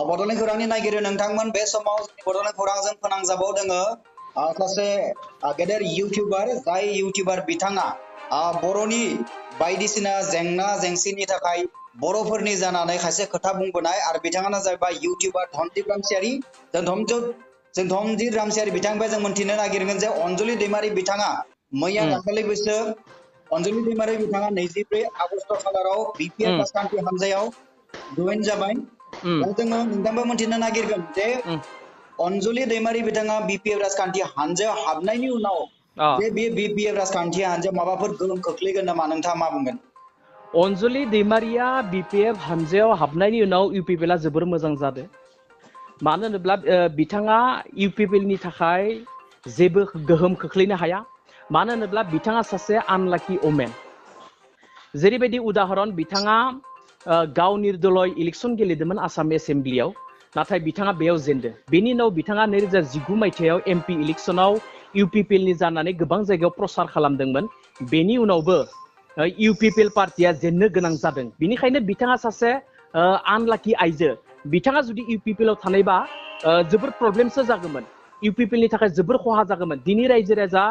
बड'लेण्ड खौरांनि नायगिरि नोंथांमोन बे समाव जोंनि बड'लेण्ड खौरांजों फोनांजाबाव दोङो सासे गेदेर इउटिउबार जाय इउटिउबार बिथाङा बर'नि बायदिसिना जेंना जेंसिनि थाखाय बर'फोरनि जानानै खायसे खोथा बुंबोनाय आरो बिथाङानो जाबाय इउटिउबार धनजित रामसियारि जों धनजित रामसियारि बिथांनिफ्राय जों मोनथिनो नागिरगोन जे अनजुलि दैमारि बिथाङा मैया दाखालि बैसो अनजुलि दैमारि बिथाङा 24 आगस्ट खालाराव बिपिएफ राजखान्थि हानजायाव जयेन जाबाय जोङो नोंथांबो मोनथिनो नागिरगोन जे अनजुलि दैमारि बिथाङा बिपिएफ राजखान्थि हानजायाव हाबनायनि उनाव जे बे बिपिएफ राजखान्थि हानजायाव माबाफोर गोहोम खोख्लैगोन नामा नोंथाङा मा बुंगोन? अनजुलि दैमारिया बिपिएफ हानजायाव हाबनायनि उनाव इउपिपिएलआ जोबोर मोजां जादों। मानो होनोब्ला बिथाङा इउपिपिएलनि थाखाय जेबो गोहोम खोख्लैनो हाया। मानो होनोब्ला बिथाङा सासे आनलाकि अमेन। जेरैबायदि उदाहरन बिथाङा गाव निर्दलय इलेक्सन गेलेदोंमोन आसाम एसेम्ब्लियाव, नाथाय बिथाङा बेयाव जेनदों। बेनि उनाव बिथाङा 2019 मायथाइयाव एमपि इलेक्सनाव इउपिपिएलनि जानानै गोबां जायगायाव प्रसार खालामदोंमोन। बेनि उनावबो इउपिपिएल पार्टिया जेननो गोनां जादों। बेनिखायनो बिथाङा सासे आनलाकि आइजो। बिथाङा जुदि इउपिपिएलआव थानायबा जोबोर प्रब्लेमसो जागौमोन। इउपिपिएलनि थाखाय जोबोर खहा जागौमोन। दिनै रायजो राजा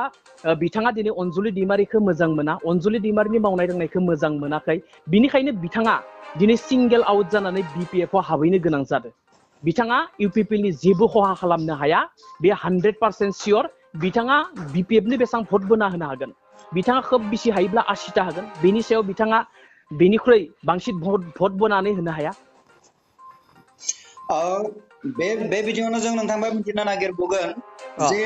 बिथाङा दिनै अनजुलि दैमारिखौ मोजां मोना, अनजुलि दैमारिनि मावनाय दांनायखौ मोजां मोनाखै। बिनिखायनो बिथाङा दिनै सिंगेल आउट जानानै बिपिएफआव हाबहैनो गोनां जादों। बिथाङा इउपिपिएलनि जेबो खहा खालामनो हाया। बे 100% सियर। बिथाङा बिपिएफनि बेसेबां भट बोना होनो हागोन। बिथाङा खोब बेसि हायोब्ला 80टा हागोन। बेनि सायाव बिथाङा बेनिख्रुइ बांसिन भट बोनानै होनो हाया। बे बिथिङावनो जों नोंथांबा मिथिनो नागिरबावगोन जे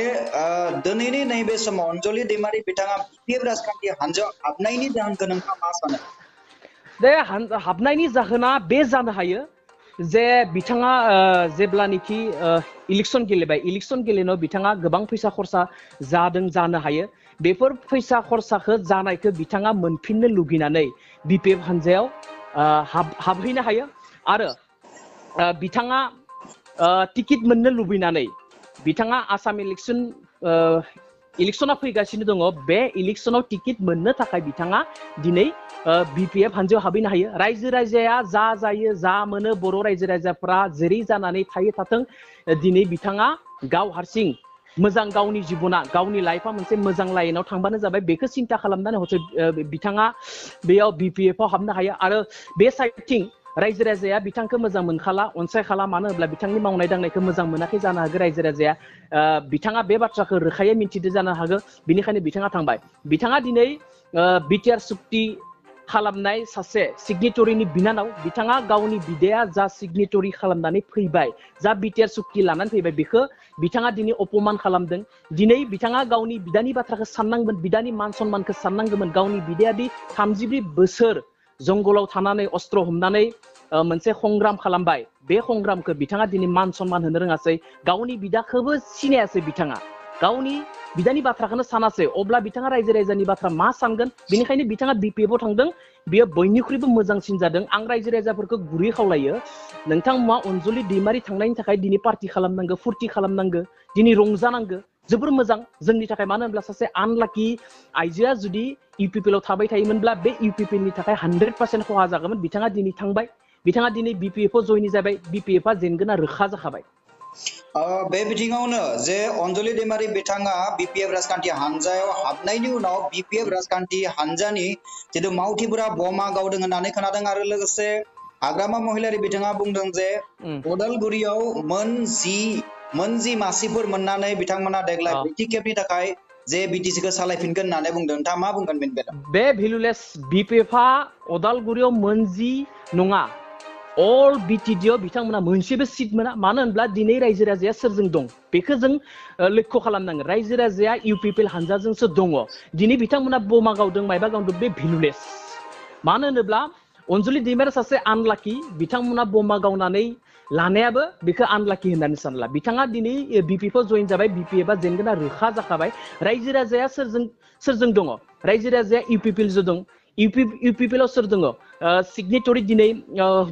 दिनैनि नैबे समाव अनजुलि दैमारि बिथाङा बिपिएफ राजखान्थि हानजायाव हाबनायनि जाहोनखौ नोंथाङा मा सानो? बे हाबनायनि जाहोना बे जानो हायो जे बिथाङा जेब्लानोखि इलेक्सन गेलेबाय, इलेक्सन गेलेनायाव बिथाङा गोबां फैसा खरसा जादों जानो हायो। बेफोर फैसा खरसाखौ जानायखौ बिथाङा मोनफिननो लुगैनानै बिपिएफ हानजायाव हाबहैनो हायो। आरो बिथाङा टिकेट मोननो लुबैनानै बिथाङा आसाम इलेक्सना फैगासिनो दङ। बे इलेक्सनाव टिकेट मोननो थाखाय बिथाङा दिनै बिपिएफ हानजायाव हाबहैनो हायो। रायजो राजाया जा जायो जा मोनो बर' रायजो राजाफ्रा जेरै जानानै थाथों। दिनै बिथाङा गाव हारसिं मोजां गावनि जिबना गावनि लाइफआ मोनसे मोजां लाइनाव थांबानो जाबाय। बेखौ सिन्था खालामनानै हयथ' बिथाङा बेयाव बिपिएफआव हाबनो हायो। आरो बे साइडथिं रायजो राजाया बिथांखौ मोजां मोनखाला, अनसायखाला। मानो होनब्ला बिथांनि मावनाय दांनायखौ मोजां मोनाखै जानो हागौ रायजो राजाया। बिथाङा बे बाथ्राखौ रोखायै मिथिदो जानो हागौ। बिनिखायनो बिथाङा थांबाय। बिथाङा दिनै बिटिआर सुक्ति खालामनाय सासे सिगनेटरिनि बिनानाव। बिथाङा गावनि बिदाया जा सिगनेटरि खालामनानै फैबाय, जा बिटिआर सुक्ति लानानै फैबाय, बेखौ बिथाङा दिनै अपमान खालामदों। दिनै बिथाङा गावनि बिदानि बाथ्राखौ साननांगोन, बिदानि मान सन्मानखौ साननांगौमोन। गावनि बिदायादि 32 बोसोर जंगलाव थानानै अस्त्र हमनानै मोनसे संग्राम खालामबाय, बे संग्रामखौ बिथाङा दिनै मान सन्मान होनो रोङासै। गावनि बिदाखौबो सिनायासै बिथाङा, गावनि बिदानि बाथ्राखौनो सानासै। अब्ला बिथाङा रायजो राजानि बाथ्रा मा सानगोन? बेनिखायनो बिथाङा बिपिएफआव थांदों। बेयो बयनिख्रुइबो मोजांसिन जादों। आं रायजो राजाफोरखौ गुरै खावलायो, नोंथांमोना अनजुलि दैमारि थांनायनि थाखाय दिनै पार्टि खालामनांगौ, फुरथि खालामनांगौ, दिनै रंजानांगौ। जोबोर मोजां जोंनि थाखाय। मानो होनब्ला सासे आनलाकि आइजोआ जुदि इउपिपिएलआव थाबाय थायोमोनब्ला बे इउपिपिएलनि थाखाय 100% खहा जागौमोन। बिथाङा दिनै थांबाय, बिथाङा दिनै बिपिएफआव जयन जाबाय। बिपिएफआ जेनगोना रोखा जाखाबाय। बे बिथिङावनो जे अनजुलि दैमारि बिथाङा बिपिएफ राजखान्थि हानजायाव हाबनायनि उनाव बिपिएफ राजखान्थि हानजानि जिथु मावथिफोरा बमा गावदों होननानै खोनादों। आरो लोगोसे हाग्रामा महिलारि बिथाङा बुंदों जे उदालगुरियाव मोन 10 मासिफोर मोननानै बिथांमोना देग्लाय ब्रैथि खेबनि थाखाय जे बिटिसिखौ सालायफिनगोन होननानै बुंदों। नोंथाङा मा बुंगोन बेनि बेलायाव? बे भेलुलेस बिपिएफआ उदालगुरियाव मोनजि नङा, अल बिटिडिआव बिथांमोना मोनसेबो सिट मोना। मानो होनब्ला दिनै रायजो राजाया सोरजों दं बेखौ जों लक्ष्य खालामनांगोन। रायजो राजाया इउपिपिएल हानजाजोंसो दङ। दिनै बिथांमोना बमा गावदों, मायबा गावदों, बे भेलुलेस। मानो होनोब्ला अनजुलि दैमारिया सासे आनलाकि। बिथांमोना बमा गावनानै लानायाबो बेखौ आनलाकि होननानै सानला। बिथाङा दिनै बिपिएफआव जयन जाबाय। बिपिएफआ जेनगोना रोखा जाखाबाय। रायजो राजाया सोरजों दङ? रायजो राजाया इउपिपिएलजों दं। इउपिपिएलआव सोर दङ? सिगनेटरि दिनै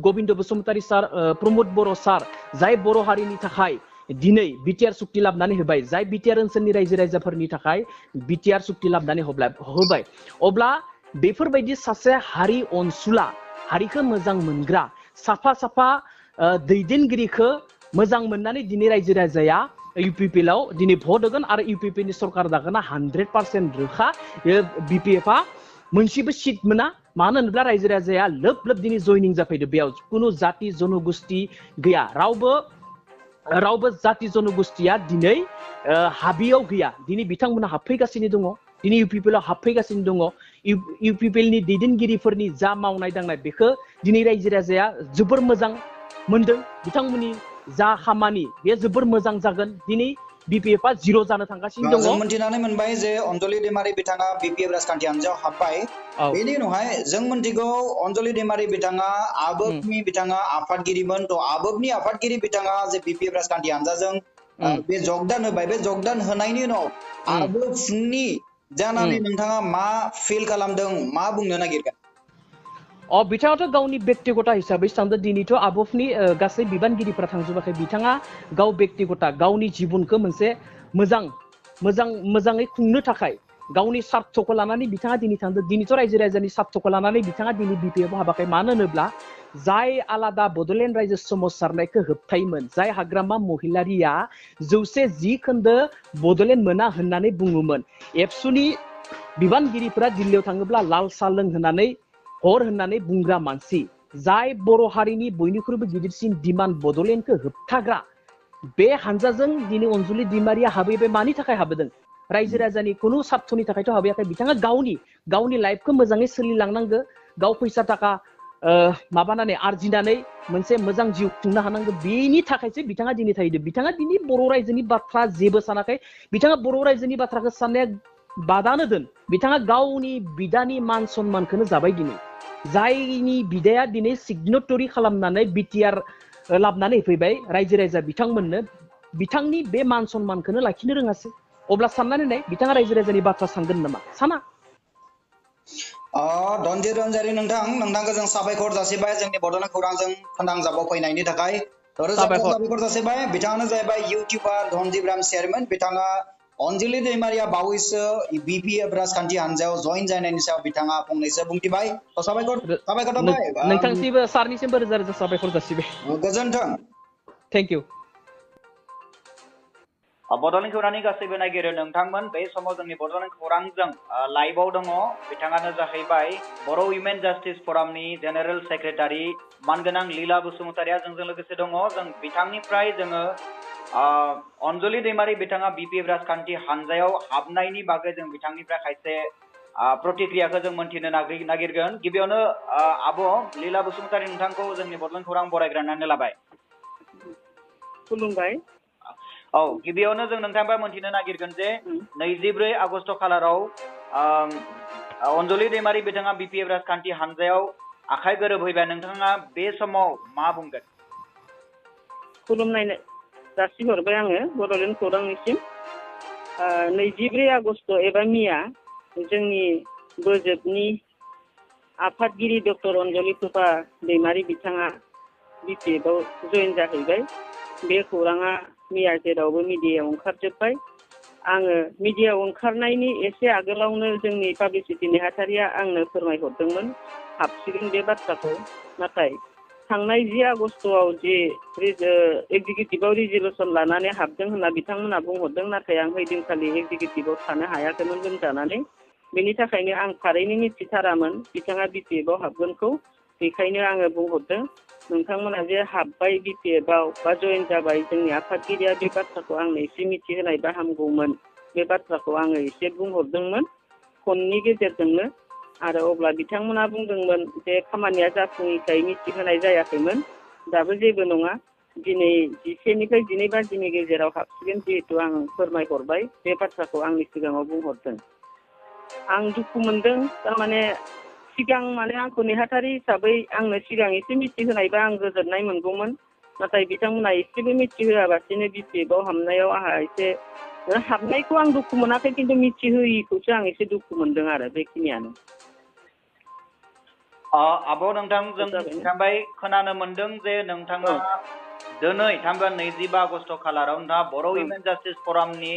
गबिन्द बसुमतारी सार, प्रमद बर' सार, जाय बर' हारिनि थाखाय दिनै बिटिआर सुक्ति लाबोनानै होबाय, जाय बिटिआर ओनसोलनि रायजो राजाफोरनि थाखाय बिटिआर सुक्ति लाबोनानै होबाय। अब्ला बेफोरबायदि सासे हारि अनसुला, हारिखौ मोजां मोनग्रा, साफा दैदेनगिरिखौ मोजां मोननानै दिनै रायजो राजाया UPPL आव दिनै भट होगोन आरो UPP नि सरकार दागोना 100% रोखा BPF आ मोनसेबो सिट मोना मानो होनोब्ला रायजो राजाया लोब लोब दिनै जयनिं जाफैदो बेयाव कुनु जाति जनगोष्ठी गैया रावबो जाति जनगोष्ठीया दिनै हाबियाव गैया दिनै बिथांमोना हाबफैगासिनो दङ दिनै UPPL आव हाबफैगासिनो दङ UPPL नि दैदेनगिरिफोरनि जा मावनाय दांनाय बेखौ दिनै रायजो राजाया जोबोर मोजां मोनदों बिथांमोननि जा खामानि बे जोबोर मोजां जागोन दिनै BPF आ जिर' जानो थांगासिनो दङ जों मोनथिनानै मोनबाय जे अन्जलि दैमारि बिथाङा BPF राजखान्थि हान्जायाव हाबबाय बेनि उनावहाय जों मोनथिगौ अन्जलि दैमारि बिथाङा आबोबनि बिथाङा आफादगिरिमोन थ' आबोबनि आफादगिरि बिथाङा जे BPF राजखान्थि हान्जाजों बे जगदान होबाय बे जगदान होनायनि उनाव आबोबनि जानानै नोंथाङा मा फिल खालामदों मा बुंनो नागिरगोन बिथाङाथ' गावनि बेक्तिगत हिसाबै सानदों दिनैथ' आबोबनि गासै बिबानगिरिफोरा थांजोबाखै बिथाङा गाव बेक्तिगत गावनि जिबनखौ मोनसे मोजाङै खुंनो थाखाय गावनि सार्थखौ लानानै बिथाङा दिनै थांदों दिनैथ' रायजो राजानि सार्थखौ लानानै बिथाङा दिनै BPF आव हाबाखै मानो होनोब्ला जाय आलादा बड'लेण्ड रायजो सोमावसारनायखौ होबथायोमोन जाय हाग्रामा महिलारिया 110 खोन्दो बड'लेण्ड मोना होननानै बुङोमोन एबसुनि बिबानगिरिफोरा दिल्लीयाव थाङोब्ला लाल साह लोंहोनानै हर होननानै बुंग्रा मानसि जाय बर' हारिनि बयनिख्रुइबो गिदिरसिन डिमान्ड बड'लेण्डखौ होबथाग्रा बे हानजाजों दिनै अन्जलि दैमारिया हाबैबाय मानि थाखाय हाबोदों रायजो राजानि कुनु सार्थनि थाखायथ' हाबैयाखै बिथाङा गावनि लाइफखौ मोजाङै सोलिलांनांगौ गाव फैसा थाखा माबानानै आरजिनानै मोनसे मोजां जिउ खुंनो हानांगौ बेनि थाखायसो बिथाङा दिनै थाहैदों बिथाङा दिनै बर' रायजोनि बाथ्रा जेबो सानाखै बिथाङा बर' रायजोनि बाथ्राखौ साननाया बादानो दोन बिथाङा गावनि बिदानि मान सन्मानखौनो जाबाय दिनै जायनि बिदाया दिनै सिगनेटरि खालामनानै BTR लाबनानै होफैबाय रायजो राजा बिथांमोननो बिथांनि बे मान सन्मानखौनो लाखिनो रोङासै अब्ला साननानै नाय बिथाङा रायजो राजानि बाथ्रा सानगोन नामा साना धनजित रन्जारि नोंथांखौ जों साबायखर जासिबाय जोंनि बड'लेण्ड खौरांजों फोनांजाबाव फैनायनि थाखाय साबायखर जासिबाय बिथाङानो जाहैबाय इउटिउबार धनजित राम चेयारमेन बिथाङा अन्जलि दैमारिया बावैसो BPF राजखान्थि हान्जायाव जइन जानायनि सायाव बिथाङा फंनैसो बुंथिबाय साबायखर थाबाय नोंथांसिमबो सारनिसिमबो रोजा रोजा साबायखर जासिबाय गोजोन्थों थेंक इउ बड'लेण्ड खौरांनि गासैबो नायगिरि नोंथांमोन बे समाव जोंनि बड'लेण्ड खौरांजों लाइभआव दङ बिथाङानो जाहैबाय बर' उइमेन जास्टिस फरामनि जेनेरेल सेक्रेटारि मानगोनां लीला बसुमतारिया जोंजों लोगोसे दङ जों बिथांनिफ्राय जोङो अन्जलि दैमारि बिथाङा BPF राजखान्थि हान्जायाव हाबनायनि बागै जों बिथांनिफ्राय खायसे प्रतिक्रियाखौ जों मोनथिनो नागिरगोन गिबियावनो आब' लीला बसुमतारि नोंथांखौ जोंनि बड'लेण्ड खौरां बरायग्रोनानै लाबाय खुलुमबाय गिबियावनो जों नोंथांनिफ्राय मोनथिनो नागिरगोन जे 24 आगस्ट खालाराव अन्जलि दैमारि बिथाङा BPF राजखान्थि हान्जायाव आखाइ गोरोबहैबाय नोंथाङा बे समाव मा बुंगोन खुलुमनाय जासिहरबाय आङो बड'लेण्ड खौरांनिसिम 24 आगस्ट एबा मिया जोंनि बोजोबनि आफादगिरि डक्टर अन्जलि प्रभा दैमारि बिथाङा BPF आव जइन जाहैबाय बे खौराङा मैया जेरावबो मिडियायाव ओंखारजोब्बाय आङो मिडियायाव ओंखारनायनि एसे आगोलावनो जोंनि पाब्लिसिटि नेहाथारिया आंनो फोरमायहरदोंमोन हाबसिगोन बे बाथ्राखौ नाथाय थांनाय 10 आगस्टआव जे एक्जिकिउटिभआव रिजलिउसन लानानै हाबदों होनना बिथांमोना बुंहरदों नाथाय आं हैदिनखालि एक्जिकिउटिभआव थानो हायाखैमोन लोमजानानै बेनि थाखायनो आं थारैनो मिथिथारामोन बिथाङा BPF आव हाबगोनखौ बेखायनो आङो बुंहरदों नोंथांमोना जे हाबबाय BPF आव बा जइन जाबाय जोंनि आफादगिरिया बे बाथ्राखौ आंनो एसे मिथिहोनायबा हामगौमोन बे बाथ्राखौ आङो एसे बुंहरदोंमोन फननि गेजेरजोंनो आरो अब्ला बिथांमोना बुंदोंमोन जे खामानिया जाफुङैखाय मिथिहोनाय जायाखैमोन दाबो जेबो नङा दिनै 10 निफ्राय 12 बाजिनि गेजेराव हाबसिगोन जिहेतु आं फोरमायहरबाय बे बाथ्राखौ आंनि सिगाङाव बुंहरदों आं दुखु मोनदों थारमाने सिगां माने आंखौ नेहाथारि हिसाबै आंनो सिगां एसे मिथिहोनायबा आं गोजोननाय मोनगौमोन नाथाय बिथांमोना एसेबो मिथिहोआबासिनो BPF आव हाबनायाव आंहा एसे हाबनायखौ आं दुखु मोनाखै खिन्थु मिथिहोयिखौसो आं एसे दुखु मोनदों आरो बेखिनियानो आब' नोंथां जों मिथिबाय खोनानो मोनदों जे नोंथाङा दिनै 25 आगस्ट खालाराव नोंथाङा बर' उइमेन जास्टिस फरामनि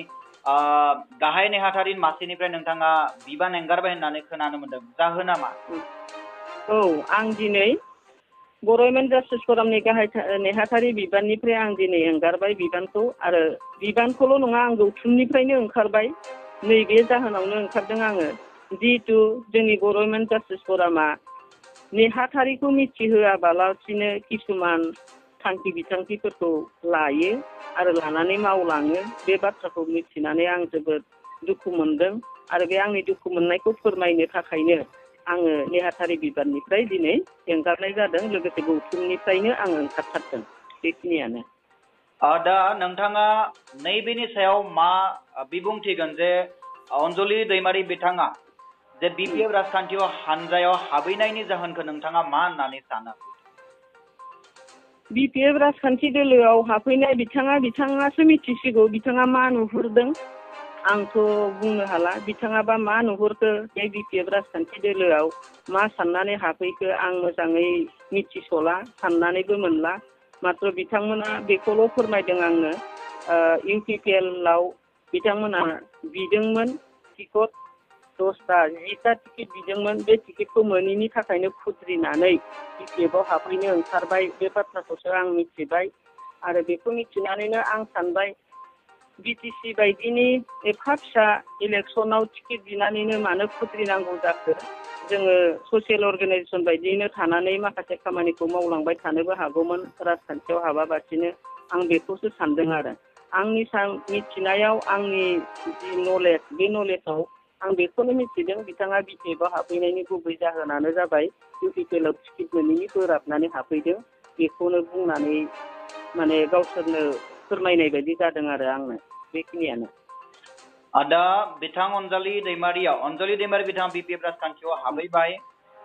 गाहाय नेहाथारि मासिनिफ्राय नोंथाङा बिबान एंगारबाय होननानै खोनानो मोनदों जाहोना मा आं दिनै बर'मेन जास्टिस फरामनि गाहाय नेहाथारि बिबाननिफ्राय आं दिनै एंगारबाय बिबानखौ आरो बिबानखौल' नङा आं गौथुमनिफ्रायनो ओंखारबाय नैबे जाहोनावनो ओंखारदों आङो जिहेतु जोंनि बर'मेन जास्टिस फरामा नेहाथारिखौ मिथिहोआबालासिनो किसुमान थांखि बिथांखिफोरखौ लायो आरो लानानै मावलाङो बे बाथ्राखौ मिथिनानै आं जोबोद दुखु मोनदों आरो बे आंनि दुखु मोननायखौ फोरमायनो थाखायनो आङो नेहाथारि बिबाननिफ्राय दिनै एंगारनाय जादों लोगोसे गौथुमनिफ्रायनो आं ओंखारथारदों बेखिनियानो। दा नोंथाङा नैबेनि सायाव मा बिबुंथिगोन जे अनजलि दैमारि बिथाङा जे बिपिएफ राजखान्थियाव हानजायाव हाबैनायनि जाहोनखौ नोंथाङा मा होननानै सानो? बिपिएफ राजखान्थि दोलोआव हाबफैनाय बिथाङासो मिथिसिगौ बिथाङा मा नुहुरदों आंथ' बुंनो हाला बिथाङाबा मा नुहुरखो बे बिपिएफ राजखान्थि दोलोआव मा साननानै हाबफैखो आं मोजाङै मिथिस'ला साननानैबो मोनला माथ्र बिथांमोना बेखौल' फोरमायदों आंनो इउपिपिएलआव बिथांमोना बिदोंमोन टिकट 10टा 10टा टिकेट बिदोंमोन बे टिकेटखौ मोनैनि थाखायनो खुद्रिनानै बिपिएफआव हाबफैनो ओंखारबाय बे बाथ्राखौसो आं मिथिबाय आरो बेखौ मिथिनानैनो आं सानबाय बिटिसि बायदिनि एफा फिसा इलेक्सनाव टिकेट बिनानैनो मानो खुद्रिनांगौ जाखो जोङो ससियेल अर्गानाइजेसन बायदियैनो थानानै माखासे खामानिखौ मावलांबाय थानोबो हागौमोन राजखान्थियाव हाबाबासिनो आं बेखौसो सानदों आरो आंनि मिथिनायाव आंनि जि नलेज बे नलेजाव आं बेखौनो मिथिदों बिथाङा बिपिएफआव हाबफैनायनि गुबै जाहोनानो जाबाय इउपिपिएलआव टिकेट मोनैनि बोराबनानै हाबफैदों बेखौनो बुंनानै माने गावसोरनो फोरमायनाय बायदि जादों आरो आंनो बेखिनियानो। दा बिथां अनजलि दैमारि बिथाङा बिपिएफ राजखान्थियाव हाबैबाय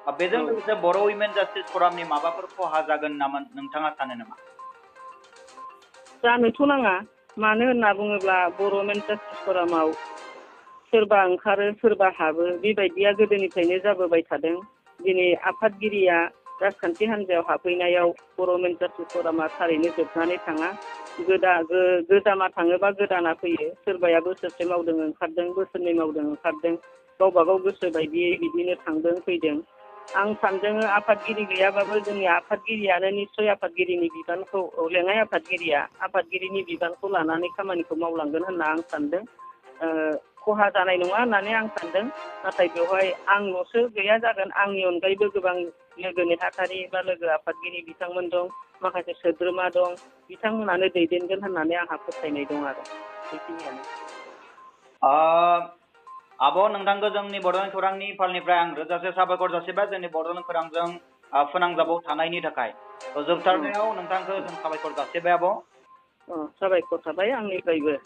बेजों लोगोसे बर' उइमेन जास्टिस फरामनि माबाफोर खहा जागोन नामा नोंथाङा सानो नामा? जानोथ' नाङा मानो होनना बुङोब्ला बर' उइमेन जास्टिस फरामाव सोरबा ओंखारो सोरबा हाबो बेबायदिया गोदोनिफ्रायनो जाबोबाय थादों दिनै आफादगिरिया राजखान्थि हान्जायाव हाबफैनायाव बर' उइमेन जास्टिस फरामा थारैनो जोबनानै थाङा गोजामा थाङोबा गोदाना फैयो सोरबाया बोसोरसे मावदों ओंखारदों बोसोरनै मावदों ओंखारदों गावबागाव गोसो बायदियै बिदिनो थांदों फैदों आं सानदों आफादगिरि गैयाबाबो जोंनि आफादगिरियानो निस्सय आफादगिरिनि बिबानखौ लेङाइ आफादगिरिनि बिबानखौ लानानै खामानिखौ मावलांगोन होनना आं सानदों खहा जानाय नङा होननानै आं सानदों नाथाय बेवहाय आंल'सो गैया जागोन आंनि अनगायैबो गोबां लोगो नेहाथारि बा लोगो आफादगिरि बिथांमोन दं माखासे सोद्रोमा दं बिथांमोनानो दैदेनगोन होननानै आंहा फोथायनाय दं आरो बेखिनियानो। आब' नोंथांखौ जोंनि बड'लेण्ड खौरांनि फालनिफ्राय आं रोजासे साबायखर जासिबाय जोंनि बड'लेण्ड खौरांजों फोनांजाबाव थानायनि थाखाय जोबथारनायाव नोंथांखौ जों साबायखर जासिबाय आब'। साबायखर थाबाय आंनिफ्रायबो।